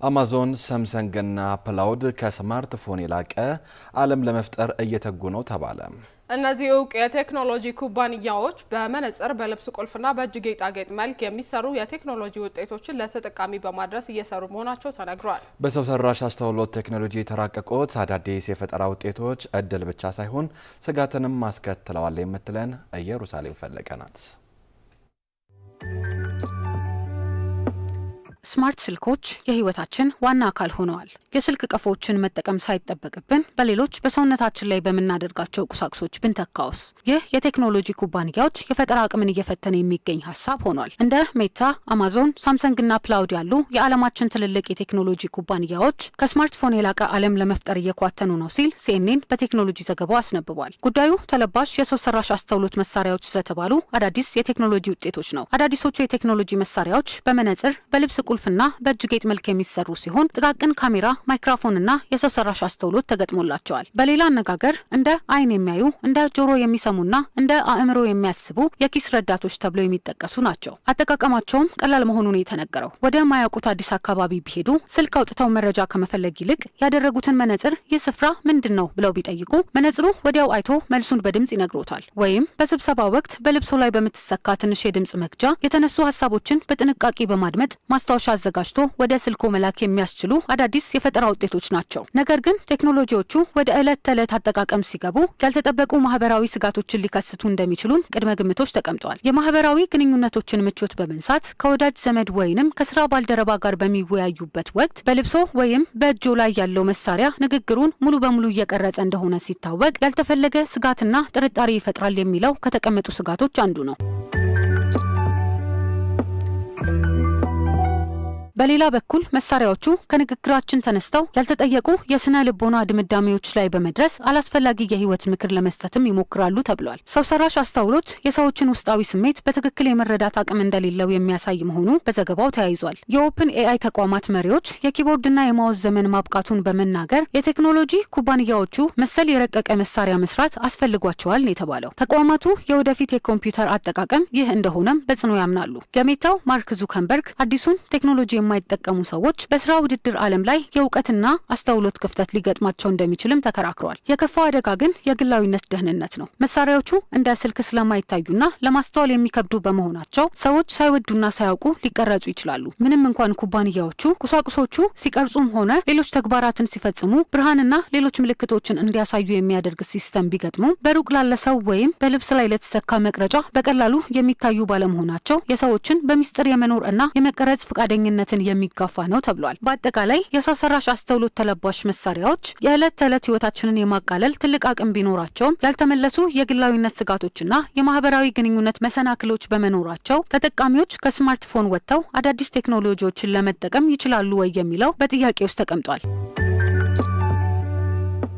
አማዞን፣ ሳምሰንግና ፕላውድ ከስማርትፎን የላቀ ዓለም ለመፍጠር እየተጉ ነው ተባለ። እነዚህ እውቅ የቴክኖሎጂ ኩባንያዎች በመነጽር፣ በልብስ ቁልፍና በእጅ ጌጣጌጥ መልክ የሚሰሩ የቴክኖሎጂ ውጤቶችን ለተጠቃሚ በማድረስ እየሰሩ መሆናቸው ተነግሯል። በሰው ሰራሽ አስተውሎት ቴክኖሎጂ የተራቀቁት አዳዲስ የፈጠራ ውጤቶች እድል ብቻ ሳይሆን ስጋትንም አስከትለዋል የምትለን ኢየሩሳሌም ፈለቀ ናት። ስማርት ስልኮች የህይወታችን ዋና አካል ሆነዋል። የስልክ ቀፎዎችን መጠቀም ሳይጠበቅብን በሌሎች በሰውነታችን ላይ በምናደርጋቸው ቁሳቁሶች ብንተካውስ? ይህ የቴክኖሎጂ ኩባንያዎች የፈጠራ አቅምን እየፈተነ የሚገኝ ሀሳብ ሆኗል። እንደ ሜታ፣ አማዞን፣ ሳምሰንግና ፕላውድ ያሉ የዓለማችን ትልልቅ የቴክኖሎጂ ኩባንያዎች ከስማርትፎን የላቀ ዓለም ለመፍጠር እየኳተኑ ነው ሲል ሲኤንኤን በቴክኖሎጂ ዘገባው አስነብቧል። ጉዳዩ ተለባሽ የሰው ሰራሽ አስተውሎት መሳሪያዎች ስለተባሉ አዳዲስ የቴክኖሎጂ ውጤቶች ነው። አዳዲሶቹ የቴክኖሎጂ መሳሪያዎች በመነጽር፣ በልብስ ቁልፍና በእጅ ጌጥ መልክ የሚሰሩ ሲሆን ጥቃቅን ካሜራ፣ ማይክሮፎንና የሰው ሰራሽ አስተውሎት ተገጥሞላቸዋል። በሌላ አነጋገር እንደ አይን የሚያዩ፣ እንደ ጆሮ የሚሰሙና እንደ አእምሮ የሚያስቡ የኪስ ረዳቶች ተብለው የሚጠቀሱ ናቸው። አጠቃቀማቸውም ቀላል መሆኑን የተነገረው ወደ ማያውቁት አዲስ አካባቢ ቢሄዱ ስልክ አውጥተው መረጃ ከመፈለግ ይልቅ ያደረጉትን መነጽር ይህ ስፍራ ምንድን ነው ብለው ቢጠይቁ መነጽሩ ወዲያው አይቶ መልሱን በድምጽ ይነግሮታል። ወይም በስብሰባ ወቅት በልብሶ ላይ በምትሰካ ትንሽ የድምጽ መቅጃ የተነሱ ሀሳቦችን በጥንቃቄ በማድመጥ ማስታወሻ አዘጋጅቶ ወደ ስልኮ መላክ የሚያስችሉ አዳዲስ የፈጠራ ውጤቶች ናቸው። ነገር ግን ቴክኖሎጂዎቹ ወደ ዕለት ተዕለት አጠቃቀም ሲገቡ ያልተጠበቁ ማህበራዊ ስጋቶችን ሊከስቱ እንደሚችሉም ቅድመ ግምቶች ተቀምጠዋል። የማህበራዊ ግንኙነቶችን ምቾት በመንሳት ከወዳጅ ዘመድ ወይንም ከስራ ባልደረባ ጋር በሚወያዩበት ወቅት በልብሶ ወይም በእጆ ላይ ያለው መሳሪያ ንግግሩን ሙሉ በሙሉ እየቀረጸ እንደሆነ ሲታወቅ ያልተፈለገ ስጋትና ጥርጣሬ ይፈጥራል የሚለው ከተቀመጡ ስጋቶች አንዱ ነው። በሌላ በኩል መሳሪያዎቹ ከንግግራችን ተነስተው ያልተጠየቁ የስነ ልቦና ድምዳሜዎች ላይ በመድረስ አላስፈላጊ የህይወት ምክር ለመስጠትም ይሞክራሉ ተብሏል። ሰው ሰራሽ አስተውሎት የሰዎችን ውስጣዊ ስሜት በትክክል የመረዳት አቅም እንደሌለው የሚያሳይ መሆኑ በዘገባው ተያይዟል። የ OpenAI ተቋማት መሪዎች የ keyboard ና የ mouse ዘመን ማብቃቱን በመናገር የቴክኖሎጂ ኩባንያዎቹ መሰል የረቀቀ መሳሪያ መስራት አስፈልጓቸዋል ነው የተባለው። ተቋማቱ የወደፊት የኮምፒውተር አጠቃቀም ይህ እንደሆነም በጽኑ ያምናሉ። የሜታው ማርክ ዙከርበርግ አዲሱን ቴክኖሎጂ የማይጠቀሙ ሰዎች በስራ ውድድር ዓለም ላይ የእውቀትና አስተውሎት ክፍተት ሊገጥማቸው እንደሚችልም ተከራክረዋል። የከፋው አደጋ ግን የግላዊነት ደህንነት ነው። መሳሪያዎቹ እንደ ስልክ ስለማይታዩና ለማስተዋል የሚከብዱ በመሆናቸው ሰዎች ሳይወዱና ሳያውቁ ሊቀረጹ ይችላሉ። ምንም እንኳን ኩባንያዎቹ ቁሳቁሶቹ ሲቀርጹም ሆነ ሌሎች ተግባራትን ሲፈጽሙ ብርሃንና ሌሎች ምልክቶችን እንዲያሳዩ የሚያደርግ system ቢገጥሙ በሩቅ ላለ ሰው ወይም በልብስ ላይ ለተሰካ መቅረጫ በቀላሉ የሚታዩ ባለመሆናቸው የሰዎችን በሚስጥር የመኖር እና የመቀረጽ ፈቃደኝነትን የሚጋፋ ነው ተብሏል። በአጠቃላይ የሰው ሰራሽ አስተውሎት ተለባሽ መሳሪያዎች የዕለት ተዕለት ህይወታችንን የማቃለል ትልቅ አቅም ቢኖራቸውም ያልተመለሱ የግላዊነት ስጋቶችና የማህበራዊ ግንኙነት መሰናክሎች በመኖራቸው ተጠቃሚዎች ከስማርትፎን ወጥተው አዳዲስ ቴክኖሎጂዎችን ለመጠቀም ይችላሉ ወይ የሚለው በጥያቄ ውስጥ ተቀምጧል።